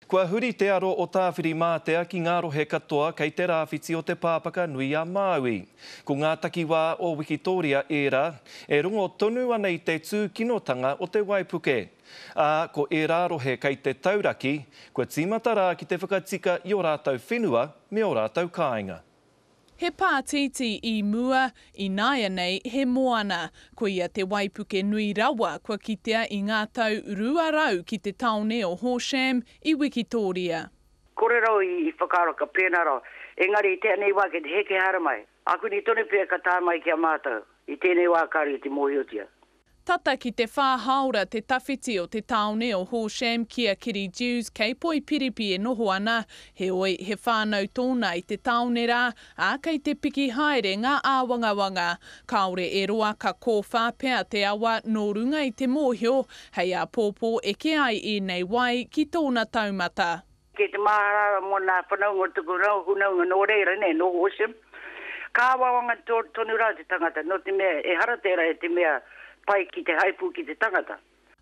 Kua huri te aro o Tāwhirimātea ki ngā rohe katoa kei te rāwhiti o Te Pāpaka nui a Māui. Ko ngā takiwā o Wikitōria ērā e rongo tonu ana i te tūkinotanga o te waipuke. Ā, ko ērā rohe kei te tauraki, kua tīmata rā ki te whakatika i ō rātou whenua me ō rātou kāinga. He pātītī i mua, ināianei he moana. Koia te waipuke nui rawa kua kitea i ngā tau 200 ki te tāone o Horsham i Wikitōria. Kore rawa i whakaaro ka pēnā rawa. Engari i tēnei wā kei te heke haere mai. Ākuni tonu pea ka tae mai ki a mātou. I tēnei wā kāore i te mōhiotia. Tata ki te whā hāora te tawhiti o te tāone o Horsham ki a Kiri Dewes kei Poipiripi e noho ana, heoi he whānau tōna i te tāone rā, ā, kei te piki haere ngā āwangawanga. Kāore e roa ka kōwhā pea te awa nō runga i te mōhio, hei āpōpō eke ai ēnei wai ki tōna taumata. Kei te māharahara mō nā whanaunga o tuku hunaonga nō reira, nē, nō Horsham. Ka awawanga tonu rā te tangata, nō te mea, ehara tērā i te mea pai ki te haepū ki te tangata.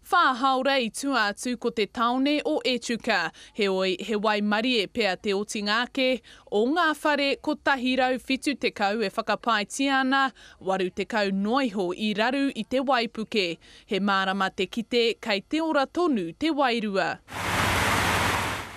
Whā hāora i tua atu ko te tāone o Echuca, heoi he waimarie pea te otinga ake, o ngā whare 170 e whakapaetia ana, 80 noa iho i raru i te waipuke. He mārama te kite kei te ora tonu te wairua.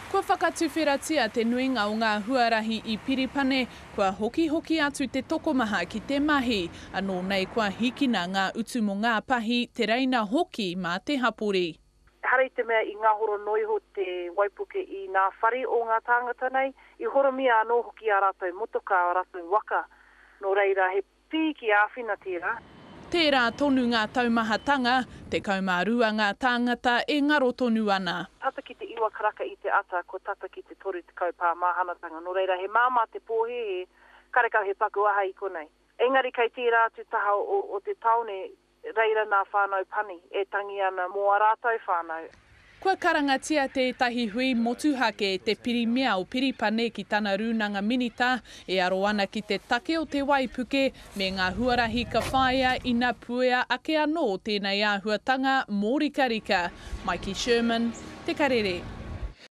Kua whakatuwheratia te nuinga o ngā huarahi i Piripane, kua hokihoki atu te tokomaha ki te mahi, anō nei kua hikina ngā utu mō ngā pahi, tereina hoki mā te hapori. Ehara i te mea i ngahoro noa iho te waipuke i nā whare o ngā tāngata nei, i horomia anō hoki ā rātou motokā, ā rātou waka. Nō reira, he Pīki āwhina tērā. Tērā tonu ngā taumahatanga, 12 ngā tāngata e ngaro tonu ana. Tata ki te iwa karaka i te ata, kua tata ki te 30 pā māhanatanga, nō reira he māmā te pōhēhē, karekau he paku aha i konei. Engari kei tērā atu taha o te tāone, Reira nā whānau pani e tangi ana mō a rātou whānau. Kua karangatia tētahi hui motuhake e te Pirimia o Piripane ki tana rūnanga minita e aro ana ki te take o te waipuke me ngā huarahi ka whāia ina puea ake anō tēnei āhuatanga mōrikarika. Maiki Sherman, Te Karere.